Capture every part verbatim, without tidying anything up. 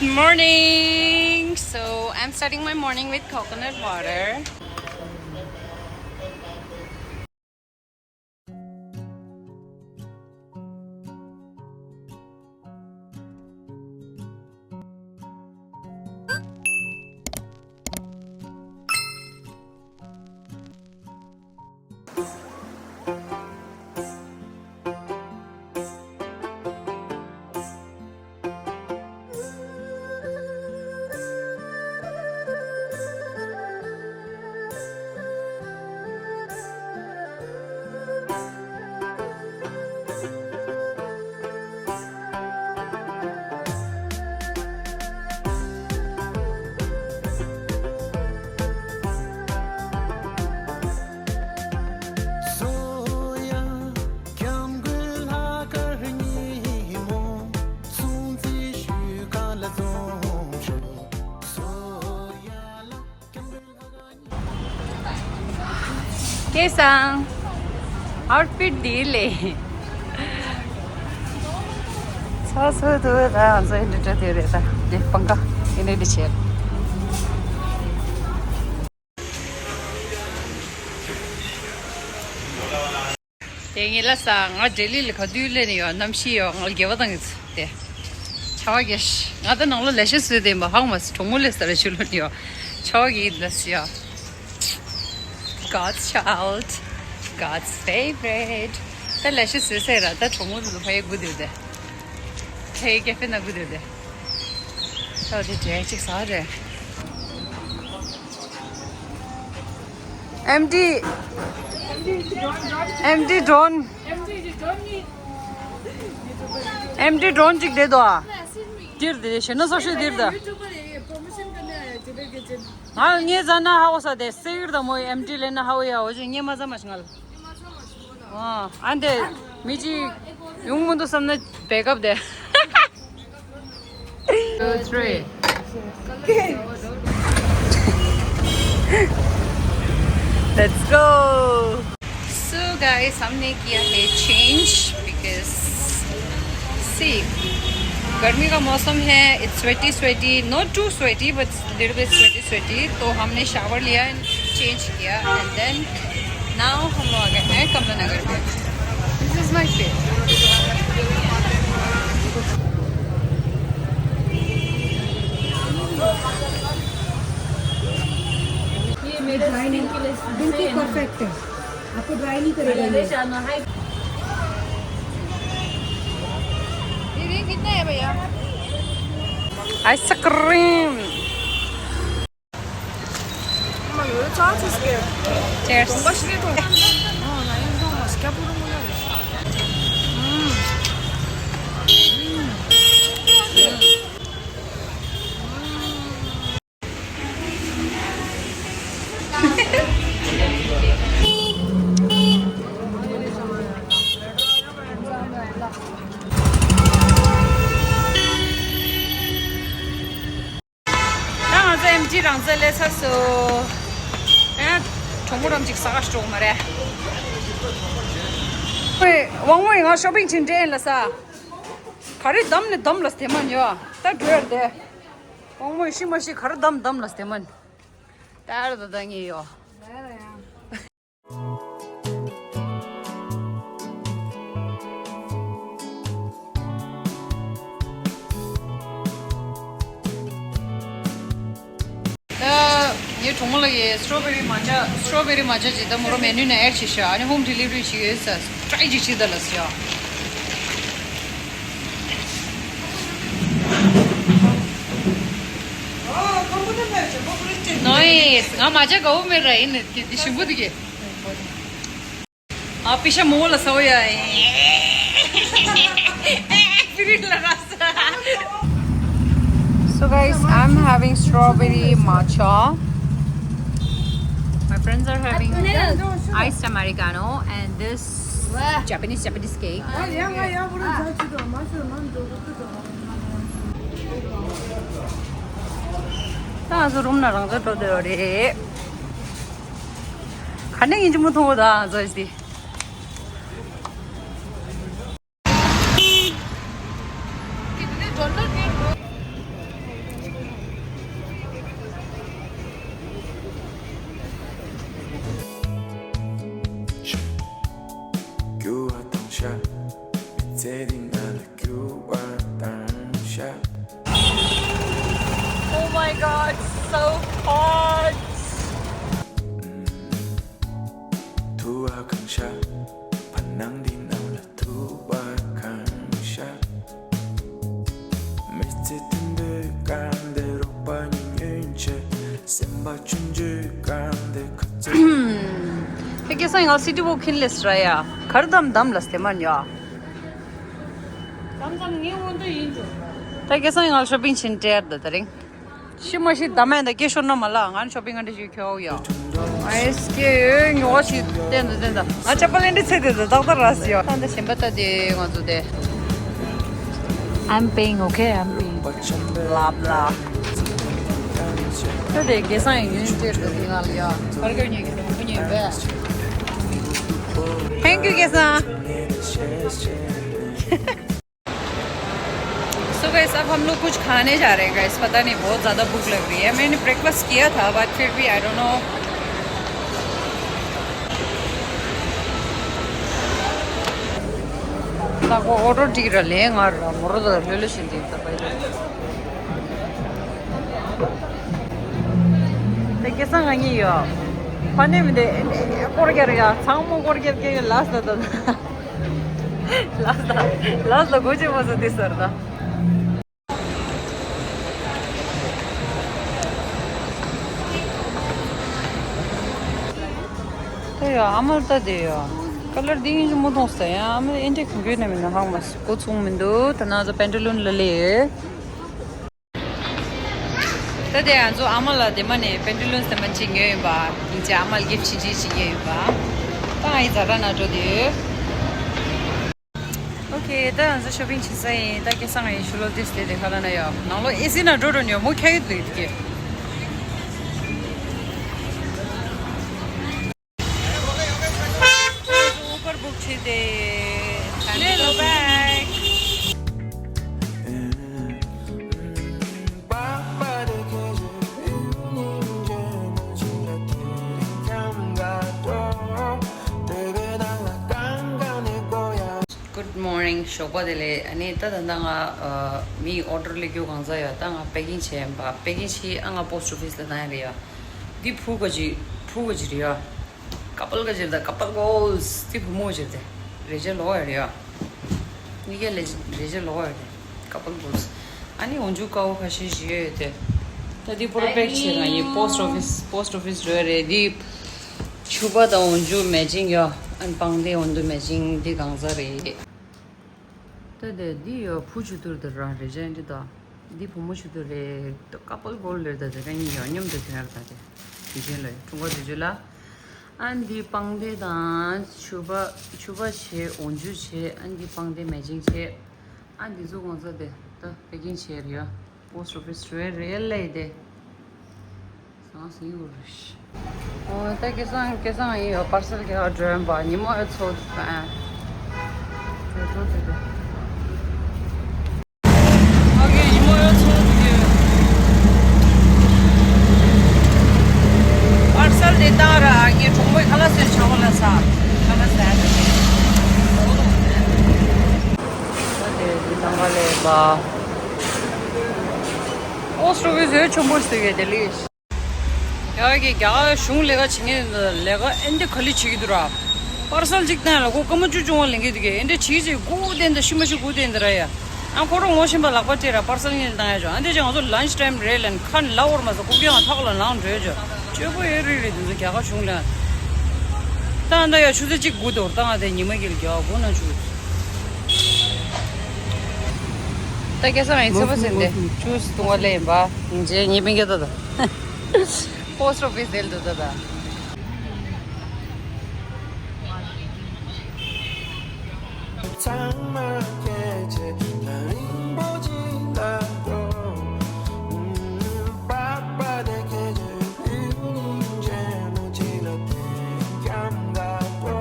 Morning. So I'm starting my morning with coconut water. སྐལ་བཟང་། ཨའུ་ཕིཊ་འདི་ལས། ཚ་ཚོད་དུ་ད་ང་ཚོ་འདི་འདྲ་དེ་རེད་ད། དེ་སྤང་ཀ་ཨེ་འདྲ་འདི་བྱས། དེ་ངེད་ལ་ས་ང་ལྡི་ལི་ལ་ག་དུས་སླེབས་ནས་ཡོད། གནམ་གཤིས་ཡོད། ང་ལ་དགེ་བ་བཏང་གི་ཚུལ་དེ། ཆར་པ་རྒྱག་ཤི། ང་ད་ནང་ལོ་ལས་ཤི་བཟོས་དེ་མ་ཧང་མ་སི་གྲོགས་མོ་ལས་ས་ར་ཆུ་ལོན་ཡོད། ཆར་པ་གི་ལ་སི་ཡ། God's child, God's favorite. ད་ལས་ཤི་བཟོས་ས་ར་ད་གྲོགས་མོ་དེ་ཚོ་ཕ་ཡི་སྒུག་བསྡད་དེ། ཕ་ཡི་ཀེ་ཧྥེ་ན་སྒུག་བསྡད་དེ། ད་དེ་འདྲ་ཅིག་ཟ་རེད། ཨེམ་ཌི། ཨེམ་ཌི་ཌོན། ཨེམ་ཌི་ཌོན་ཅིག་བསྡད་དོ། འདིར་བསྡད་ཤེ་ན་སོ་ཤི་འདིར་ད། ང་ངའི་ཛ་ན་ཧ་གོ་ས་དེ་སེ་གིར་ད་མོ་ཨེམ་ཌི་ལེ་ན་ཧ་གོ་ཡ་འོ་ཅི་ངའི་མ་ཛ་མ་ཤི་ང་ལ། ཨ་འདི་མི་གཅིག་ཡོང་མི་འདུག་བསམ་ན་བེ་ཀབ་དེ། Two, three. Let's go. So guys, हमने किया है change because see, गर्मी का मौसम है, it's sweaty sweaty, not too sweaty but little bit sweaty sweaty. तो हमने shower लिया and change किया and then now हम लोग आ गए हैं कमला नगर में। This is my place. ये मैं ड्राई नहीं, बिल्कुल परफेक्ट है, आपको ड्राई नहीं करेगा ये। ये रिंग कितना है भैया? Ice cream. Cheers. ད་ང་ཚོ་ཨེམ་ཊི་རང་བཙན་སླེབས་ཚར་སོང་། ཨེ། གྲོགས་མོ་རམ་ཅིག་ཟ་ག་ཞོག་མ་རེད། ཨོའི། དབང་མོ་ཡིས་ང་ཤོ་པིང་བྱེད་འདྲེན་ལ་ས། ག་རེ་བདམས་ནས་བདམས་ལ་སྟེ་མ་ཉོ་ད་འགྲོ་ཡར་དེ། དབང་མོ་ཡིས་ཤི་མ་ཤི་ག་རེ་བདམས་བདམས་ལ་སྟེ་མ། ད་ར་ད་ད་ངེས་ཡོ། ད་ངའི་གྲོགས་མོ་ལ་ཡའི་སི་ཊོ་བེ་རི་མ་ཅ། སི་ཊོ་བེ་རི་མ་ཅ་ཅིག་ད་མོ་རང་མེ་ནུ་ནང་ཨེཌ་བྱས་ཤག་ཨ་ནི་ཧོམ་ཌི་ལི་ཝ་རི་བྱེད་ཀྱི་ཡོད་ས། ཊྲའི་ཅིག་བྱེད་ད་ལ་ཤག་ནོ་ཡེས། ང་མ་ཅ་དགའ་བོ་མེད་ར། ཡིན་ནི་དེ་དེ་ཞིམ་པོ་འདུག་གི། ཨ་པི་ཤ་མོ་ལ་ས་བོ་ཡ། པི་རི་ལ་ར་ས། So guys, I'm having strawberry matcha. My friends are having iced americano and this Japanese Japanese cake. ད་ང་ཚོ་རུམ་ནང་རང་ཚོ་འགྲོ་འདོད་རེད། ག་ནས་ཡིན་གཅིག་མ་མཐོང་བ་ད་ང་ཚོ་ཞིག་དེ། So hot. ཐུབ་པ་གང་ཤར། ཕ་ནང་འདི་ནང་ལ་ཐུབ་པ་གང་ཤར། མི་ཚེ་དུམ་བུས་གང་བདེ། རོགས་པ་ཉུང་ཉུང་བྱས། སེམས་པ་ཆུང་ཆུང་གང་བདེ། ཁ་ཚ། ཧེ་སྐལ་བཟང་ཡང་སི་ཊི་ཝོག་ཁིན་ལེ་སི་ར་ཡ། གར་དམ་དམ་ལ་སྟེ་མ་ཉོ། དམ་དམ་ངའི་འོན་ཏོ་ཡིན་འགྲོ། ད་སྐལ་བཟང་ཡང་ཤོ་པིང་ཕྱིན་སྤྲད་ད་ད་རིང་། ཤི་མ་ཤི་ད་མེད་ད་སྐད་ཤོར་ན་མ་ལ་ང་ཤོ་པིང་ཨ་འདྲ་ཞིག་ཁྱོད་ཡོ། ཨེ་སྐད་ཡོད་ཉོ་བ་ཞིག་བསྟན་ད་བསྟན་ད། ང་ཅག་པ་ལེན་འདྲི་ཚེ་དེ་ད་ཏག་ཏག་ར་སི་ཡོ། ད་ད་གཞན་པ་ད་དེ་ང་ཚོ་དེ། I'm paying, okay? I'm paying. Blah blah. ད་དེ་སྐལ་བཟང་ཡིན་ཡིན་ཅེར་ད་དེ་ང་ལ་ཡ། གར་གར་ཉོས་ཀྱི་ད་མང་པོ་ཉོས་པས། Thank you སྐལ་བཟང་། So guys, अब हम लोग कुछ खाने जा रहे हैं guys। पता नहीं, बहुत ज़्यादा भूख लग रही है। मैंने ब्रेकफास्ट किया था, but फिर भी, I don't know। ད་ཁོ་ཨོ་ཌར་ཅིག་ར་ལེན་ང་ར་མོ་རོ་ད་ལྷོད་ལྷོད་བཞིན་དེ་ད་པའི་ད། ད་སྐལ་བཟང་ང་གཉིས་ཡོད། ཕ་ནས་མི་འདི་སྐོར་རྒྱག་རེད་ཡ། ཚང་མ་སྐོར་རྒྱག་རྒྱག་ཡོད་ལ་ས་ད། ལ་ས་ལ་ས་གོ་ཆེ་མ་ས་དེ་སར་ད། ད་ཡ་ཨ་མ་ལྟ་དེ་ཡ། ཀ་ལར་འདི་ཡིན་གྱི་མོ་གཏོང་ས་ཡ། ཨ་མ་ཨེ་འདྲ་གང་གོས་ན་མིན་ན་ཧང་མ་སི་གོ་ཚུང་མི་འདུག་ད་ན་ཚོ་པན་ཊི་ལུན་ལ་ལེ། ད་དེ་ང་ཚོ་ཨ་མ་ལ་དེ་མ་ནས་པན་ཊི་ལུན་སི་དེ་མ་ཅིག་ཉོས་ཡིན་པ། ཡིན་ཅེ་ཨ་མ་ལ་གིབ་ཆི་ཆི་ཞིག་ཉོས་ཡིན་པ། ད་ང་ཡི་ཛ་དྲག་ན་འགྲོ་དུས། ཨོ་ཁེ། ད་ང་ཚོ་ཤོ་པིང་བྱེད་ས་ཡིན། ད་སྐལ་བཟང་ཡི་ཤུ་ལོ་དེ་སྟེ་དེ་ཁ་ལ་ན་ཡོད། ནང་ལོ་ཨེ་སི་ན་འགྲོ་འགྲོ་ཉོ་མོ་ཁྱ་ཡུད་ལུས་དེ་གེ། Uber book བྱས་ཏེ། Hello, bye. Good morning. ཞོགས་པ་བདེ་ལེགས། ཨ་ནི་ད་ད་ལྟ་ང་ཨ་མིའི་ཨོ་ཌར་སླེབས་རྒྱུ་གང་ཚ་ཡོད། ད་ང་པེ་ཀིང་བྱས་ཡིན་པ། པེ་ཀིང་བྱས་ཨ་ང་པོ་སི་ཊི་ཨོ་ཕི་སི་ལ་བཏང་ཡ་རེད་ཡ། འདི་བུ་ག་ཅི་བུ་ག་ཅི་རེད་ཡ། ཀ་པལ་ག་ཅི་རེད། ད་ཀ་པལ་གོལ་སི། འདི་བུ་མོ་ག་ཅི་རེད། རེ་ཅེ་ལོ་ཡ་རེད་ཡ། གཉིས་ཀ་ལས་རེ་ཅེ་ལོ་ཡ་རེད། ཀ་པལ་གོལ་སི། ཨ་ནི་འོན་ཆུ་ཀ་བོ་ཁ་ཤས་ཤིག་ཡོད་ཡོད་དེ། ད་འདི་པོ་རོ་པེག་བྱས་ང་ཡི་པོ་སི་ཊི་ཨོ་ཕི་སི། པོ་སི་ཊི་ཨོ་ཕི་སི་འགྲོ་ཡ་རེད། འདི་ཕྱུ་པ་དང་འོན་ཆུ་མེ་ཅིང་ཡོད། ཨ་ནི་པང་གདན་འོན་དུ་མེ་ཅིང་འདི་གང་ཚ་རེད། ད་དེ་འདི་ཡོད། བུ་ཆུ་ཐུར་དེ་རང་རེ་ཅན་འདི་དང་། འདི་བུ་མོ་ཆུ་ཐུར་རེད། ད་ཀ་པལ་གོལ་རེད། ད་དེ་ག་གཉིས་ཡོད་མཉམ་དུ་དེ་ནར་ད་དེ། དུས་ཆེན་ལ་འཁྲུངས་སྐར་དུས་ཆེན་ལ། ཨ་འདི་པང་གདན་དང་ཕྱུ་པ་ཕྱུ་པ་བྱས། འོན་ཆུ་བྱས། ཨ་འདི་པང་གདན་མེ་ཅིང་བྱས། ཨ་འདི་ཚོ་གང་ཚ་དེ་ད་པེ་ཀིང་བྱས་རེད་ཡ། པོ་སི་ཊི་ཨོ་ཕི་སི་འགྲོ་ཡ་རེད་ལེ་དེ། སང་སི་ཡོད་རེད། ཨོ་ད་སྐལ་བཟང་སྐལ་བཟང་ཡིན་ཡོད། པར་སལ་གྱི་ཨ་འགྲོ་ཡིན་པ། ཉི་མ་ཨེ་ཚོ་དུ་ཨ། ཨོ་ཁེ། ཉི་མ་ཨེ་ཚོ་དུ་གི། པར་སལ་དེ་བཏང་ར་ངའི་གྲོགས་མོའི་ཁ་ལག་ཟས་ཆང་བ་ལ་ས། ཁ་ལག་ཟས། ད་དེ་དེ་ལམ་ཁ་ལས་པ། ཨོ་སི་ཊི་ཨོ་ཕི་སི་ཆེན་པོ་ཞིག་ཡོད་དེ་ལིས། རྒྱ་གར་གྱི་རྒྱ་གར་གཞུང་ལས་ཀ་བྱེད་མཁན་ལས་ཀ་ཨེ་འདི་ག་ལེ་བྱེད་ཀྱི་འདུག་ར། པར་སལ་གཅིག་བཏང་ལ་ཁོ་སྐར་མ་བཅུ་བཅུ་བ་ལེན་གྱི་འདུག་གས། ཨེ་འདི་བྱེད་ཀྱི་སྒུག་བསྡད་འདི་ཤི་མ་ཤི་སྒུག་བསྡད་འདི་ར་ཡ། ཨ་ཁོ་རང་ངོ་ཤེས་པ་ལག་པ་སྤྲད་ར་པར་སལ་ངེད་བཏང་ཡ་ཅོ། ཨ་འདི་ཅང་ང་ཚོ་ལན་ཆི་ཊའིམ་རེད་ལན་ཁ་ལ་འོར་མ་ཟ་ཁུག་ཀྱང་ཐག་ལ་ལངས་འགྲོ་ཡ་ཅོ། སྤྱོད་པོ་ཡོད་རེད་རེད་འདི་ཚོ་རྒྱ་གར་གཞུང་ལ། ད་ཨ་འདི་ཡ་ཆུ་ཚོད་གཅིག་སྒུག་འདི་འོར་ད་ང་དེ་ཉི་མ་གི་ལ་རྒྱ་གར་སྒུག་ན་ཆུ། ད་སྐལ་བཟང་ཡིན་ཚེ་བ་ཟིན་ཏེ་ཆུ་བཏུང་བ་ལེན་པ། ཡིན་རྗེས་ངའི་སྤུན་ཀྱག་ད་ད། པོ་སི་ཊི་ཨོ་ཕི་སི་དེ་ལ་འདུག་ད་ད། ཚང་མ་སྐད་ཆ་རིང་པོ་ཅིག་ལབ་དོ། པ་པ་དེ་སྐད་ཆ་ཡུན་རིང་ཆེན་མོ་ཅིག་ལ་དེ་ཀྱང་དགའ་པོ།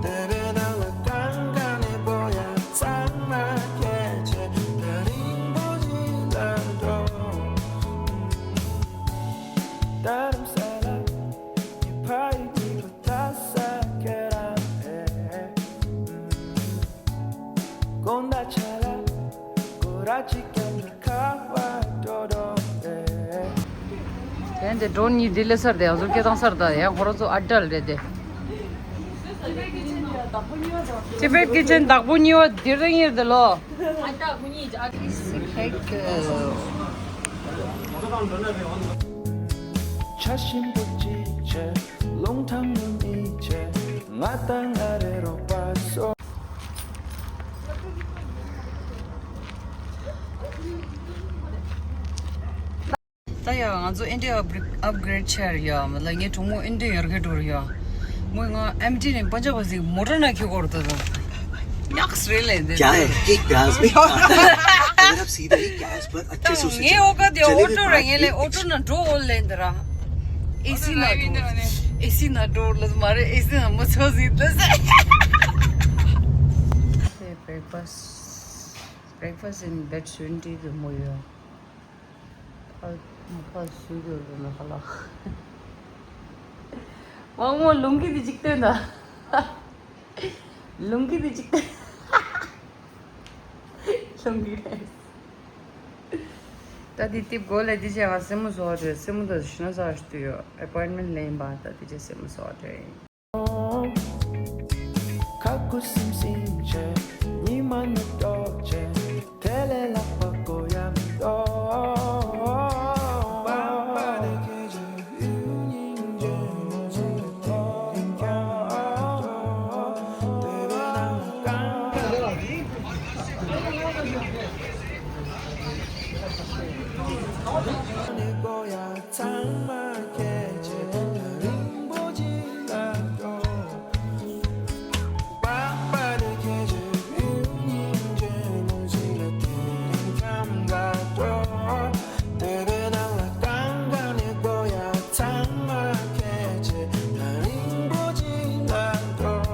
དེ་བས་ན་ལ་གང་ག་ནས་པོ་ཡ། ཚང་མ་སྐད་ཆ་རིང་པོ་ཅིག་ལབ་དོ། དྷ་རམ་ས་ལ་ཉི་ཕ་ཡི་དུས་ད་ས་ཁེ་ར་ཨེ། དགོང་དག་ཆ་ལ་སྐོར་ར་ཅིག་ཀྱང་འགྲོ་ཁ་བ་འགྲོ་འགྲོ་ཨེ། ཡང་དེ་ཌོན་གཉིས་འདི་ལས་སར་དེ་ཡང་ཟུར་སྐད་བཏང་སར་ད་ཡང་ཁོ་རང་ཚོ་ཨ་ཏྲལ་རེད་དེ། Tibet Kitchen བདག་པོ་གཉིས་པ་འདིར་དང་གཉེར་དེ་ལོ། ཕྱ་ཞིམ་པོ་ཅིག་བྱས། རླུང་ཐང་ངུ་གཉིས་བྱས། ང་དང་ང་རེ་རོགས་པ་སོ། ད་ཡང་ང་ཚོ་ཨིན་ཌི་ཡ་ཨབ་གྷི་རེ་ཌི་བྱས་ཡོད། མ་ལ་ངའི་གྲོགས་མོ་ཨིན་ཌི་ཡ་ཡར་གི་འགྲོ་ཡོད། ངོས་ང་ཨེམ་ཊི་ནས་པན་ཇབ་བ་ཟིག་མོ་ཊ་ནང་འཁྱེར་གོ་ར་ད་ད། ཉག་སི་རེད་ལས་འདི། क्या है? एक ब्याज में अगर आप सीधा ही गैस पर अच्छे से उसे ངའི་ཨོ་ཀ་དེ་ཨོ་ཊོ་ར་ངས་ལས་ཨོ་ཊོ་ནང་འགྲོ་འོ་ལས་འདི་ར། ཨེ་སི་ནང་འགྲོ། ཨེ་སི་ནང་འགྲོ་ལ་མ་རེད། ཨེ་སི་ནང་མི་ཚོ་ཟིག་ལ་ཟེར། Breakfast, breakfast in bed twenty གི་མོ་ཡོད། ཕར་ཕར་སུས་དགོས་རེད་ན་ཧ་ལ། མང་མོ་ལུང་གི་དེ་ཅིག་སྟོན་ན། ལུང་གི་དེ་ཅིག་སྟོན། ལུང་གི་རེད། ད་དེ་ཏིབ་གོ་ལ་དེ་བྱས་ང་སེན་མོ་བཟོ་བ་རེད། སེན་མོ་ད་ཤི་ན་ཟ་ཞུ་དུ་ཡོད། ཨེ་པོའིན་མེན་ལེན་པ་ད་དེ་བྱས་སེན་མོ་བཟོ་བ་རེད། ཁ་ཁུ་སིམ་སིམ་བྱས། ཉི་མ་ནུབ་ཏོག་བྱས། དེ་ལས་ལྷག་པ་དགོས་ཡ་མི་འདུག་ཚང་མ་སྐད་ཆ་རིང་པོ་ཅིག་ལབ་འགྲོ། པ་པ་དེ་སྐད་ཆ་ཡུན་རིང་བརྗོད་མོ་ཞིག་ལ་དེ་རིང་ཁམས་ལ་འགྲོ། དེ་གའི་ནང་ལ་གང་ག་ནས་དགོས་ཡ་ཚང་མ་སྐད་ཆ་རིང་པོ་ཅིག་ལབ་འགྲོ།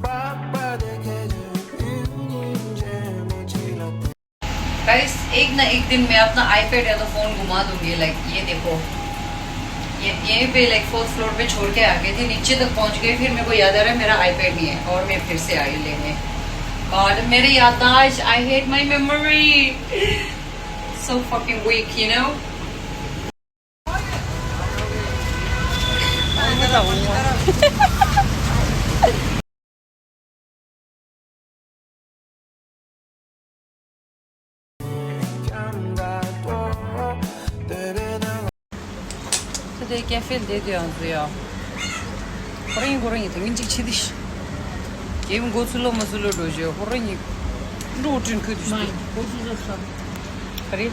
པ་པ་དེ་སྐད་ཆ་ཡུན་རིང་བརྗོད་མོ་ཞིག་ལ། गाइस, एक ना एक दिन मैं अपना आईपैड या तो फोन घुमा दूंगी। लाइक, ये देखो, ये यहीं पे, लाइक, फोर्थ फ्लोर पे छोड़ के आ गए थे, नीचे तक पहुंच गए। फिर मेरे को याद आ रहा है मेरा आईपैड नहीं है और मैं फिर से आई लेने। गॉड, मेरी याददाश्त, I hate my memory, so fucking weak, you know। ད་ལྟའི་ཀེ་ཧྥེ་ལ་བསྡད་དུས་ཡང་བཟོ་ཡ། ཁོ་རང་ཡིན་ཁོ་རང་ཡིན་ད་ངན་ཅིག་ཆེ་དི་ཤི། རྒྱལ་མགོ་ཚུལ་ལོ་མ་ཚུལ་ལོ་འགྲོ་བཞིན་ཁོ་རང་ཡིན། འགྲོ་དྲིན་ཁུ་དུ་ཤི། ག་རེ།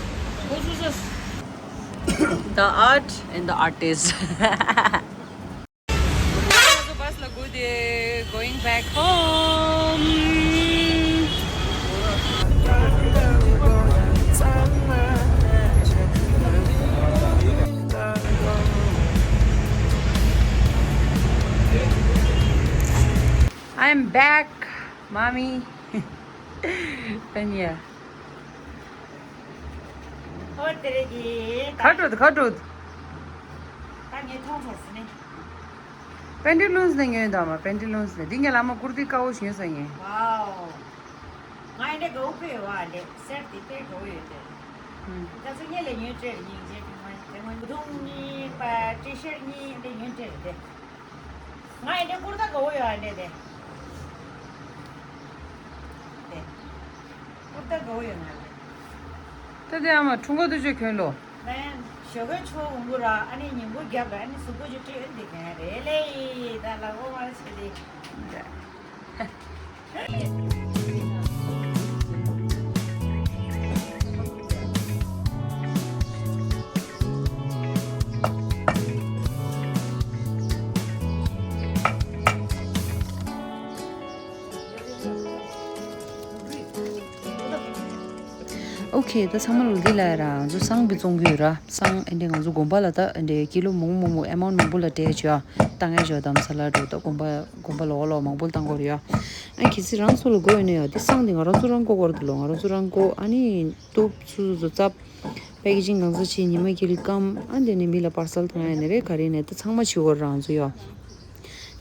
The art and the artist. Bus la go de, going back home. I'm back, mommy. Tanya. ཨོ་དེ་རེད་ཀྱི། ཁ་དྲོད་ཁ་དྲོད། ད་ངས་མཐོང་ཚར་སི་ནི། པན་ཊི་ལུན་སི་ནས་ཉོས་དང་མ། པན་ཊི་ལུན་སི་ནས་འདི་ངས་ལ་མ་ཀུར་ཏི་དཀར་བོ་ཞིག་ཉོས་ས་ངས། ཝའོ། ང་ཡི་འདྲ་དགའ་བོ་དཔེ་ཡོད་བ་ལེ། སེར་དེ་དཔེ་དགའ་བོ་ཡོད་དེ། ད་ཚོ་ངས་ལས་ཉོས་སྤྲད་རེད། སྙིང་རྗེ་དེ་མ་དེ་མ་བུ་དུང་གཉིས་པ་ཊི་ཤར་གཉིས་འདི་ཉོས་སྤྲད་རེད་དེ། ང་ཡི་འདྲ་ཀུར་ཏ་དགའ་བོ་ཡོད་བ་ལེ་དེ། དེ། ཀུར་ཏ་དགའ་བོ་ཡོད་ང་ལ། ད་དེ་ཨ་མ་ཁྲུང་ཀོ་དུ་ཆོས་གྱོན་ལོ། ང་ཡང་ཞོགས་ཀས་ཆུ་བོ་འོང་གི་ར། ཨ་ནི་ཉིན་གུང་རྒྱབ་ལ་ཨ་ནི་གཟུགས་པོ་ཅིག་སྤྲོད་འདི་གན་རེད་ལེ། ད་ལ་འོ་མ་བྱེད་དེ། ཨོ་ཁེ། ད་ཚང་མ་ལོ་འདི་ལ་ཡ་ར་ང་ཚོ་བསང་བི་བཙོང་གི་ཡོད་ར། བསང་ཨེ་འདྲས་ང་ཚོ་དགོན་པ་ལ་ད་ཨེ་འདྲས་ཀི་ལོ་མང་མང་མང་ཨེ་མའུན་མང་པོ་ལ་སྤྲད་ཆོག་ཡ། ད་ངས་ཞོ་དམ་ས་ལ་འགྲོ་ད་དགོན་པ་དགོན་པ་ལོག་ལོག་མང་པོ་བཏང་དགོས་རེད་ཡ། ཨ་གལ་སྲིད་རང་ཚོ་ལ་དགོས་ཡོད་ན་ཡ་དེ་བསང་དེ་ང་རང་ཚོ་རང་བཀོག་དགོས་རེད་དོ། ང་རང་ཚོ་རང་བཀོག་ཨ་ནི་ཏོབ་སུ་སུ་སུ་ཙབ། པེ་ཀེ་ཇིང་གང་ས་ཆེ་ཉི་མ་ཁྱེར་སྐམ། ཨ་འདི་ནས་མི་ལ་པར་སལ་བཏང་ཡ་ནི་རེད། ག་རེ་ནས་ད་ཚང་མ་བྱེད་དགོས་རང་ཚོ་ཡོད།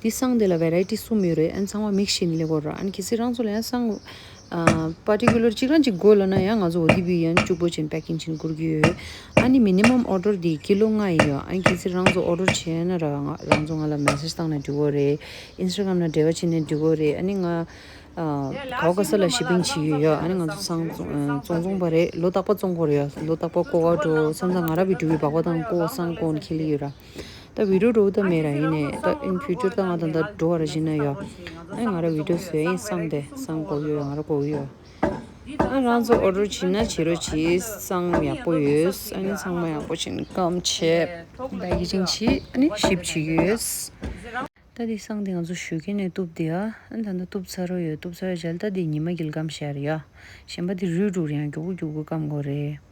འདི་བསང་འདི་ལ་བེ་རའི་ཊི་གསུམ་ཡོད་རེད། ཨ་ནི་ཚང་མ་མིག་ཤེས་ནི་ལེ་དགོས་ར། ཨ་ནི་གལ་སྲིད་རང་ཚོ་ལ་ཡང་བསང་ ཨ་particular གཅིག་རང་གཅིག་དགོས་ལབ་ན་ཡང་ང་ཚོ་ཨོ་ཊི་པི་ཡང་གཅིག་པོ་ཅིག་པེ་ཀིང་བྱས་ནས་བསྐུར་གྱི་ཡོད། ཨ་ནི་མི་ནི་མམ་ཨོ་ཌར་འདི་ཀི་ལོ་ལྔ་ཡིན་ཡོད། ཨ་ནི་གལ་སྲིད་རང་ཚོ་ཨོ་ཌར་བྱས་ན་ར་ང་རང་ཚོ་ང་ལ་མེ་སེ་ཇི་བཏང་ན་འགྲིག་གི་རེད། ཨིན་སི་ཊ་གྷ་རམ་ནང་འབྲེལ་བ་བྱས་ན་འགྲིག་གི་རེད། ཨ་ནི་ང་ཨ་ག་བ་ག་ས་ལ་ཤི་པིང་བྱེད་ཀྱི་ཡོད། ཨ་ནི་ང་ཚོ་བསང་བཙོང་བཙོང་བཙོང་པ་རེད། ལོ་རྟག་པར་བཙོང་དགོས་རེད་ཡ། ལོ་རྟག་པར་ཀོ་བ་འགྲོ་མཚམས་མཚམས་ང་ར་བི་ཌི་ཡོ་བི་སྦག་སྦག་བཏང་ཀོ་བསང་ཀོ་ནི་ཁེ་ལི་ཡོད་ར། ད་བི་ཌི་ཡོ་འགྲོ་ད་མེད་ར། ཡིན་ནས་ད་in future ད་ང་ད་ད་འགྲོ་བ་ར་བཞིན་ན་ཡོད། ཨ་ང་ར་བི་ཌི་ཡོ་བཟོས་ཡིན། བསང་དེ་བསང་དགོས་ཡོད། ང་ར་དགོས་ཡོད། ཨ་རང་ཚོ་ཨོ་ཌར་བྱེད་ན་བྱེད་རོགས་གྱིས། བསང་ཡག་པོ་ཡོད། ཨ་ནི་ཚང་མ་ཡག་པོ་བྱས་ནས་སྐམ་བྱས་པེ་ཀི་ཇིང་བྱས། ཨ་ནི་ཤིབ་བྱེད་ཀྱི་ཡོད། ད་འདི་བསང་འདི་ང་ཚོ་ཞོགས་ཀས་ནས་གཏུབ་དེ་ཡ། ཨ་ནི་ད་ལྟ་གཏུབ་ཚར་རོ་ཡོད། གཏུབ་ཚར་རྗེས་ད་འདི་ཉི་མ་དཀྱིལ་སྐམ་བཞག་རེད་ཡ། གཞན་པ་འདི་རུལ་འགྲོ་རེད་ཡ། མགྱོགས་པོ་མགྱོགས་པོ་སྐམ་དགོས་རེད།